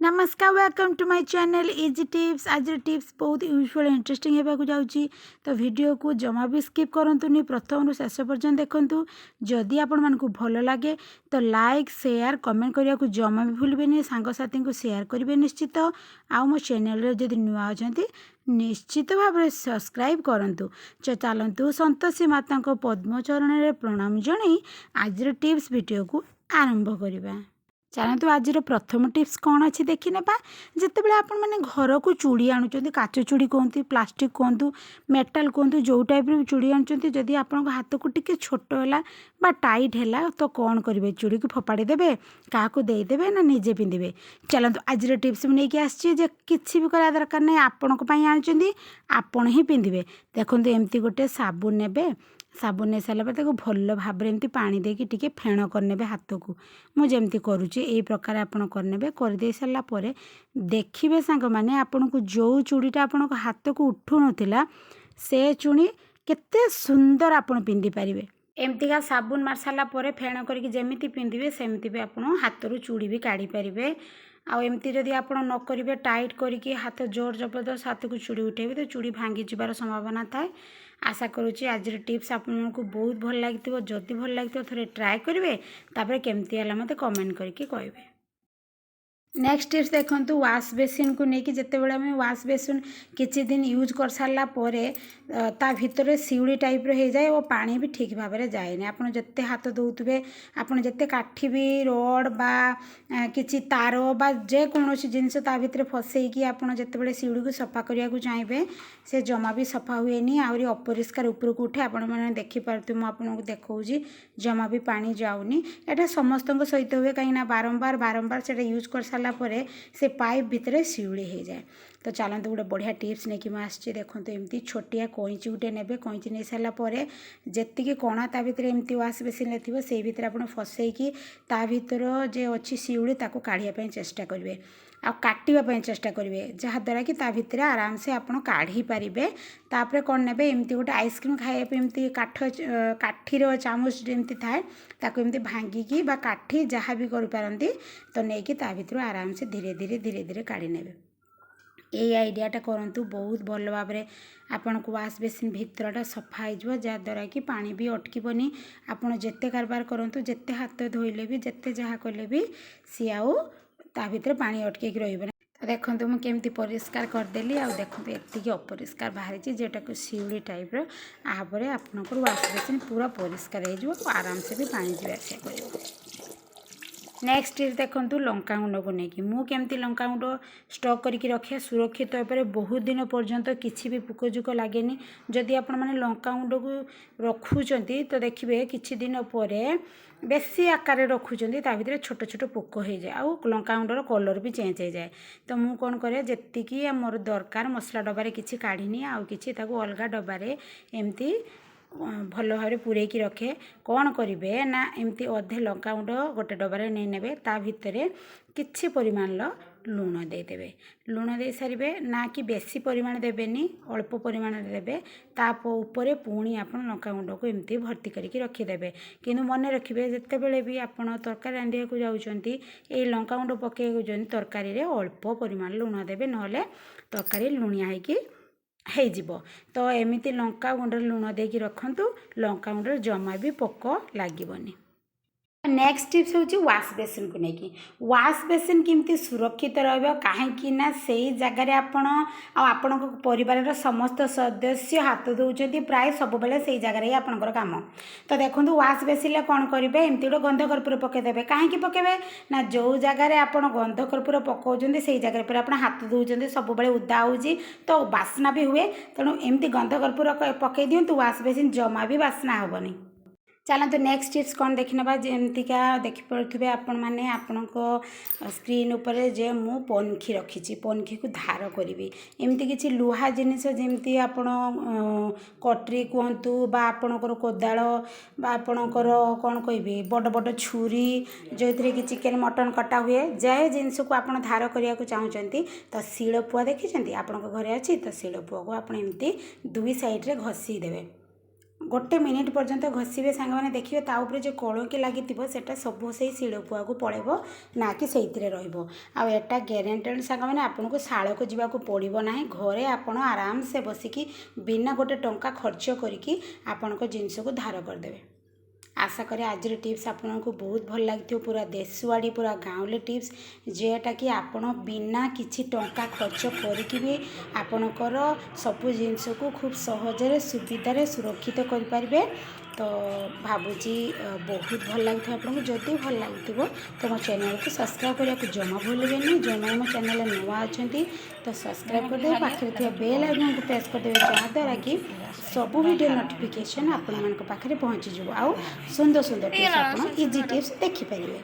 ନମସ୍କାର, welcome to my channel Easy Tips। ଆଜିର tips ବହୁତ ୟୁଜଫୁଲ୍, ଇଣ୍ଟରେଷ୍ଟିଂ ହେବାକୁ ଯାଉଛି। ତ ଭିଡ଼ିଓକୁ ଜମା ବି ସ୍କିପ୍ କରନ୍ତୁନି, ପ୍ରଥମରୁ ଶେଷ ପର୍ଯ୍ୟନ୍ତ ଦେଖନ୍ତୁ। ଯଦି ଆପଣମାନଙ୍କୁ ଭଲ ଲାଗେ ତ ଲାଇକ୍, ସେୟାର, କମେଣ୍ଟ କରିବାକୁ ଜମା ବି ଭୁଲିବେନି। ସାଙ୍ଗସାଥୀଙ୍କୁ ସେୟାର କରିବେ ନିଶ୍ଚିତ। ଆଉ ମୋ ଚ୍ୟାନେଲରେ ଯଦି ନୂଆ ଅଛନ୍ତି, ନିଶ୍ଚିତ ଭାବରେ ସବସ୍କ୍ରାଇବ୍ କରନ୍ତୁ। ଚାଲନ୍ତୁ, ସନ୍ତୋଷୀ ମାତାଙ୍କ ପଦ୍ମଚରଣରେ ପ୍ରଣାମ ଜଣାଇ ଆଜିର ଟିପ୍ସ ଭିଡ଼ିଓକୁ ଆରମ୍ଭ କରିବା। ଚାଲନ୍ତୁ, ଆଜିର ପ୍ରଥମ ଟିପ୍ସ କ'ଣ ଅଛି ଦେଖିନେବା। ଯେତେବେଳେ ଆପଣମାନେ ଘରକୁ ଚୁଡ଼ି ଆଣୁଛନ୍ତି, କାଚ ଚୁଡ଼ି କୁହନ୍ତୁ, ପ୍ଲାଷ୍ଟିକ୍ କୁହନ୍ତୁ, ମେଟାଲ୍ କୁହନ୍ତୁ, ଯେଉଁ ଟାଇପ୍ର ବି ଚୁଡ଼ି ଆଣୁଛନ୍ତି, ଯଦି ଆପଣଙ୍କ ହାତକୁ ଟିକେ ଛୋଟ ହେଲା ବା ଟାଇଟ୍ ହେଲା, ତ କ'ଣ କରିବେ? ଚୁଡ଼ିକୁ ଫୋପାଡ଼ି ଦେବେ, କାହାକୁ ଦେଇଦେବେ ନା ନିଜେ ପିନ୍ଧିବେ? ଚାଲନ୍ତୁ, ଆଜିର ଟିପ୍ସ ମୁଁ ନେଇକି ଆସିଛି ଯେ କିଛି ବି କରିବା ଦରକାର ନାହିଁ। ଆପଣଙ୍କ ପାଇଁ ଆଣୁଛନ୍ତି, ଆପଣ ହିଁ ପିନ୍ଧିବେ। ଦେଖନ୍ତୁ, ଏମିତି ଗୋଟେ ସାବୁନ ନେବେ। ସାବୁନ ନେଇ ସାରିଲା ପରେ ତାକୁ ଭଲ ଭାବରେ ଏମିତି ପାଣି ଦେଇକି ଟିକେ ଫେଣ କରିନେବେ ହାତକୁ। ମୁଁ ଯେମିତି କରୁଛି, ଏଇ ପ୍ରକାର ଆପଣ କରିନେବେ। କରିଦେଇ ସାରିଲା ପରେ ଦେଖିବେ ସାଙ୍ଗମାନେ, ଆପଣଙ୍କୁ ଯେଉଁ ଚୁଡ଼ିଟା ଆପଣଙ୍କ ହାତକୁ ଉଠୁନଥିଲା, ସେ ଚୁଡ଼ି କେତେ ସୁନ୍ଦର ଆପଣ ପିନ୍ଧିପାରିବେ। ଏମିତିକା ସାବୁନ ମାରି ସାରିଲା ପରେ ଫେଣ କରିକି ଯେମିତି ପିନ୍ଧିବେ, ସେମିତି ବି ଆପଣ ହାତରୁ ଚୁଡ଼ି ବି କାଢ଼ିପାରିବେ। ଆଉ ଏମିତି ଯଦି ଆପଣ ନ କରିବେ, ଟାଇଟ୍ କରିକି ହାତ ଜୋର ଜବରଦସ୍ତ ହାତକୁ ଚୁଡ଼ି ଉଠାଇବେ, ତ ଚୁଡ଼ି ଭାଙ୍ଗିଯିବାର ସମ୍ଭାବନା ଥାଏ। ଆଶା କରୁଛି ଆଜିର ଟିପ୍ସ ଆପଣଙ୍କୁ ବହୁତ ଭଲ ଲାଗିଥିବ। ଯଦି ଭଲ ଲାଗିଥିବ, ଥରେ ଟ୍ରାଏ କରିବେ। ତାପରେ କେମିତି ହେଲା ମୋତେ କମେଣ୍ଟ କରିକି କହିବେ। ନେକ୍ସଟ ଟିପ୍ସ ଦେଖନ୍ତୁ, ୱାଶ୍ ବେସିନ୍କୁ ନେଇକି। ଯେତେବେଳେ ଆମେ ୱାଶ୍ ବେସିନ୍ କିଛି ଦିନ ୟୁଜ୍ କରିସାରିଲା ପରେ ତା ଭିତରେ ଶିଉଳି ଟାଇପ୍ର ହେଇଯାଏ ଓ ପାଣି ବି ଠିକ୍ ଭାବରେ ଯାଏନି। ଆପଣ ଯେତେ ହାତ ଦେଉଥିବେ, ଆପଣ ଯେତେ କାଠି ବି, ରଡ଼୍ ବା କିଛି ତାର ବା ଯେକୌଣସି ଜିନିଷ ତା ଭିତରେ ଫସେଇକି ଆପଣ ଯେତେବେଳେ ଶିଉଳିକୁ ସଫା କରିବାକୁ ଚାହିଁବେ, ସେ ଜମା ବି ସଫା ହୁଏନି, ଆହୁରି ଅପରିଷ୍କାର ଉପରକୁ ଉଠେ। ଆପଣମାନେ ଦେଖିପାରୁଥିବେ, ମୁଁ ଆପଣଙ୍କୁ ଦେଖାଉଛି, ଜମା ବି ପାଣି ଯାଉନି। ଏଇଟା ସମସ୍ତଙ୍କ ସହିତ ହୁଏ, କାହିଁକିନା ବାରମ୍ବାର ବାରମ୍ବାର ସେଇଟା ୟୁଜ୍ କରିସାରିଲା ପରେ ସେ ପାଇପ୍ ଭିତରେ ଶିଉଳି ହେଇଯାଏ। ତ ଚାଲନ୍ତୁ, ଗୋଟେ ବଢ଼ିଆ ଟିପ୍ସ ନେଇକି ମୁଁ ଆସିଛି। ଦେଖନ୍ତୁ, ଏମିତି ଛୋଟିଆ କଇଁଚି ଗୋଟେ ନେବେ। କଇଁଚି ନେଇ ସାରିଲା ପରେ ଯେତିକି କଣା ତା ଭିତରେ ଏମିତି ୱାଶ୍ ବେସିନ୍ରେ ଥିବ, ସେଇ ଭିତରେ ଆପଣ ଫସେଇକି ତା ଭିତର ଯେ ଅଛି ଶିଉଳି, ତାକୁ କାଢ଼ିବା ପାଇଁ ଚେଷ୍ଟା କରିବେ ଆଉ କାଟିବା ପାଇଁ ଚେଷ୍ଟା କରିବେ, ଯାହାଦ୍ୱାରା କି ତା ଭିତରେ ଆରାମସେ ଆପଣ କାଢ଼ି ପାରିବେ। ତାପରେ କ'ଣ ନେବେ? ଏମିତି ଗୋଟେ ଆଇସ୍କ୍ରିମ୍ ଖାଇବା ପାଇଁ ଏମିତି କାଠ କାଠିର ଚାମଚ ଯେମିତି ଥାଏ, ତାକୁ ଏମିତି ଭାଙ୍ଗିକି ବା କାଠି ଯାହା ବି କରିପାରନ୍ତି, ତ ନେଇକି ତା ଭିତରୁ ଆରାମସେ ଧୀରେ ଧୀରେ ଧୀରେ ଧୀରେ କାଢ଼ି ନେବେ। ଏଇ ଆଇଡ଼ିଆଟା କରନ୍ତୁ, ବହୁତ ଭଲ ଭାବରେ ଆପଣଙ୍କୁ ୱାଶ୍ ବେସିନ୍ ଭିତରଟା ସଫା ହେଇଯିବ, ଯାହାଦ୍ୱାରା କି ପାଣି ବି ଅଟକିବନି। ଆପଣ ଯେତେ କାରବାର କରନ୍ତୁ, ଯେତେ ହାତ ଧୋଇଲେ ବି, ଯେତେ ଯାହା କଲେ ବି, ସିଏ ଆଉ ତା ଭିତରେ ପାଣି ଅଟକିକି ରହିବନି। ତ ଦେଖନ୍ତୁ, ମୁଁ କେମିତି ପରିଷ୍କାର କରିଦେଲି। ଆଉ ଦେଖନ୍ତୁ, ଏତିକି ଅପରିଷ୍କାର ବାହାରିଛି, ଯେଉଁଟାକୁ ଶିଉଳି ଟାଇପ୍ର। ତାପରେ ଆପଣଙ୍କର ୱାଶ୍ ବେସିନ୍ ପୁରା ପରିଷ୍କାର ହେଇଯିବ ଆଉ ଆରାମସେ ବି ପାଣି ଯିବା ଆସିବା କରିବ। ନେକ୍ସଟ ଦେଖନ୍ତୁ, ଲଙ୍କାଗୁଣ୍ଡକୁ ନେଇକି ମୁଁ କେମିତି ଲଙ୍କାଗୁଣ୍ଡ ଷ୍ଟକ୍ କରିକି ରଖେ ସୁରକ୍ଷିତ ଉପରେ, ବହୁତ ଦିନ ପର୍ଯ୍ୟନ୍ତ କିଛି ବି ପୋକଜୋକ ଲାଗେନି। ଯଦି ଆପଣମାନେ ଲଙ୍କାଗୁଣ୍ଡକୁ ରଖୁଛନ୍ତି, ତ ଦେଖିବେ କିଛି ଦିନ ପରେ ବେଶୀ ଆକାରରେ ରଖୁଛନ୍ତି, ତା ଭିତରେ ଛୋଟ ଛୋଟ ପୋକ ହେଇଯାଏ ଆଉ ଲଙ୍କାଗୁଣ୍ଡର କଲର୍ ବି ଚେଞ୍ଜ ହେଇଯାଏ। ତ ମୁଁ କ'ଣ କରେ? ଯେତିକି ମୋର ଦରକାର ମସଲା ଡବାରେ କିଛି କାଢ଼ିନି, ଆଉ କିଛି ତାକୁ ଅଲଗା ଡବାରେ ଏମିତି ଭଲ ଭାବରେ ପୂରେଇକି ରଖେ। କ'ଣ କରିବେ ନା, ଏମିତି ଅଧେ ଲଙ୍କାଗୁଣ୍ଡ ଗୋଟେ ଡବାରେ ନେଇ ନେବେ। ତା ଭିତରେ କିଛି ପରିମାଣର ଲୁଣ ଦେଇଦେବେ। ଲୁଣ ଦେଇସାରିବେ ନା କି ବେଶୀ ପରିମାଣ ଦେବେନି, ଅଳ୍ପ ପରିମାଣରେ ଦେବେ। ତା ଉପରେ ପୁଣି ଆପଣ ଲଙ୍କାଗୁଣ୍ଡକୁ ଏମିତି ଭର୍ତ୍ତି କରିକି ରଖିଦେବେ। କିନ୍ତୁ ମନେ ରଖିବେ, ଯେତେବେଳେ ବି ଆପଣ ତରକାରୀ ରାନ୍ଧିବାକୁ ଯାଉଛନ୍ତି, ଏଇ ଲଙ୍କାଗୁଣ୍ଡ ପକାଇବାକୁ ଯାଉଛନ୍ତି, ତରକାରୀରେ ଅଳ୍ପ ପରିମାଣ ଲୁଣ ଦେବେ, ନହେଲେ ତରକାରୀ ଲୁଣିଆ ହେଇକି ହେଇଯିବ। ତ ଏମିତି ଲଙ୍କା ଗୁଣ୍ଡରେ ଲୁଣ ଦେଇକି ରଖନ୍ତୁ, ଲଙ୍କା ଗୁଣ୍ଡରେ ଜମା ବି ପୋକ ଲାଗିବନି। ନେକ୍ସଟ ଟିପ୍ସ ହେଉଛି ୱାଶ୍ ବେସିନ୍କୁ ନେଇକି। ୱାଶ୍ ବେସିନ୍ କେମିତି ସୁରକ୍ଷିତ ରହିବ? କାହିଁକି ନା ସେଇ ଜାଗାରେ ଆପଣ ଆଉ ଆପଣଙ୍କ ପରିବାରର ସମସ୍ତ ସଦସ୍ୟ ହାତ ଧୋଉଛନ୍ତି ପ୍ରାୟ ସବୁବେଳେ, ସେଇ ଜାଗାରେ ହିଁ ଆପଣଙ୍କର କାମ। ତ ଦେଖନ୍ତୁ, ୱାଶ୍ ବେସିନ୍ରେ କ'ଣ କରିବେ? ଏମିତି ଗୋଟେ ଗନ୍ଧ କର୍ପୂର ପକାଇଦେବେ। କାହିଁକି ପକାଇବେ ନା, ଯେଉଁ ଜାଗାରେ ଆପଣ ଗନ୍ଧ କର୍ପୂର ପକାଉଛନ୍ତି, ସେଇ ଜାଗାରେ ପରେ ଆପଣ ହାତ ଧୋଉଛନ୍ତି, ସବୁବେଳେ ଓଦା ହେଉଛି, ତ ବାସ୍ନା ବି ହୁଏ। ତେଣୁ ଏମିତି ଗନ୍ଧ କର୍ପୂର ପକାଇ ଦିଅନ୍ତୁ, ୱାଶ୍ ବେସିନ୍ ଜମା ବି ବାସ୍ନା ହେବନି। ଚାଲନ୍ତୁ, ନେକ୍ସଟ ଟିପ୍ସ କ'ଣ ଦେଖିନେବା। ଯେମିତିକା ଦେଖିପାରୁଥିବେ ଆପଣମାନେ ଆପଣଙ୍କ ସ୍କ୍ରିନ୍ ଉପରେ ଯେ ମୁଁ ପନିକି ରଖିଛି, ପନିକିକୁ ଧାର କରିବି। ଏମିତି କିଛି ଲୁହା ଜିନିଷ, ଯେମିତି ଆପଣ କଟରୀ କୁହନ୍ତୁ ବା ଆପଣଙ୍କର କୋଦାଳ ବା ଆପଣଙ୍କର କ'ଣ କହିବି, ବଡ଼ ବଡ଼ ଛୁରୀ, ଯେଉଁଥିରେ କି ଚିକେନ୍ ମଟନ୍ କଟା ହୁଏ, ଯେ ଜିନିଷକୁ ଆପଣ ଧାର କରିବାକୁ ଚାହୁଁଛନ୍ତି, ତ ଶିଳପୁଆ ଦେଖିଛନ୍ତି, ଆପଣଙ୍କ ଘରେ ଅଛି, ତ ଶିଳପୁଆକୁ ଆପଣ ଏମିତି ଦୁଇ ସାଇଡ଼୍ରେ ଘଷି ଦେବେ। ଗୋଟେ ମିନିଟ୍ ପର୍ଯ୍ୟନ୍ତ ଘଷିବେ ସାଙ୍ଗମାନେ, ଦେଖିବେ ତା ଉପରେ ଯେଉଁ କଳଙ୍କି ଲାଗିଥିବ, ସେଇଟା ସବୁ ସେଇ ଶିଳପୁଆକୁ ପଳେଇବ, ନା କି ସେଇଥିରେ ରହିବ। ଆଉ ଏଟା ଗ୍ୟାରେଣ୍ଟେଡ଼ ସାଙ୍ଗମାନେ, ଆପଣଙ୍କୁ ଶାଳକୁ ଯିବାକୁ ପଡ଼ିବ ନାହିଁ। ଘରେ ଆପଣ ଆରାମସେ ବସିକି ବିନା ଗୋଟେ ଟଙ୍କା ଖର୍ଚ୍ଚ କରିକି ଆପଣଙ୍କ ଜିନିଷକୁ ଧାର କରିଦେବେ। ଆଶା କରେ ଆଜିର ଟିପ୍ସ ଆପଣଙ୍କୁ ବହୁତ ଭଲ ଲାଗିଥିବ। ପୁରା ଦେଶୁଆଡ଼ି, ପୁରା ଗାଉଁଲି ଟିପ୍ସ, ଯେଉଁଟାକି ଆପଣ ବିନା କିଛି ଟଙ୍କା ଖର୍ଚ୍ଚ କରିକି ବି ଆପଣଙ୍କର ସବୁ ଜିନିଷକୁ ଖୁବ୍ ସହଜରେ, ସୁବିଧାରେ ସୁରକ୍ଷିତ କରିପାରିବେ। ତ ଭାବୁଛି ବହୁତ ଭଲ ଲାଗିଥିବ ଆପଣଙ୍କୁ। ଯଦି ଭଲ ଲାଗିଥିବ, ତ ମୋ ଚ୍ୟାନେଲକୁ ସବସ୍କ୍ରାଇବ୍ କରିବାକୁ ଜମା ଭୁଲିବେନି। ଯେଉଁମାନେ ମୋ ଚ୍ୟାନେଲରେ ନୂଆ ଅଛନ୍ତି, ତ ସବସ୍କ୍ରାଇବ୍ କରିଦେବେ, ପାଖରେ ଥିବା ବେଲ୍ ଆଇକନ୍କୁ ପ୍ରେସ୍ କରିଦେବେ, ଯାହାଦ୍ୱାରା କି ସବୁ ଭିଡ଼ିଓ ନୋଟିଫିକେସନ୍ ଆପଣମାନଙ୍କ ପାଖରେ ପହଞ୍ଚିଯିବ ଆଉ ସୁନ୍ଦର ସୁନ୍ଦର ଟିପ୍ସ, ଆପଣ ଇଜି ଟିପ୍ସ ଦେଖିପାରିବେ।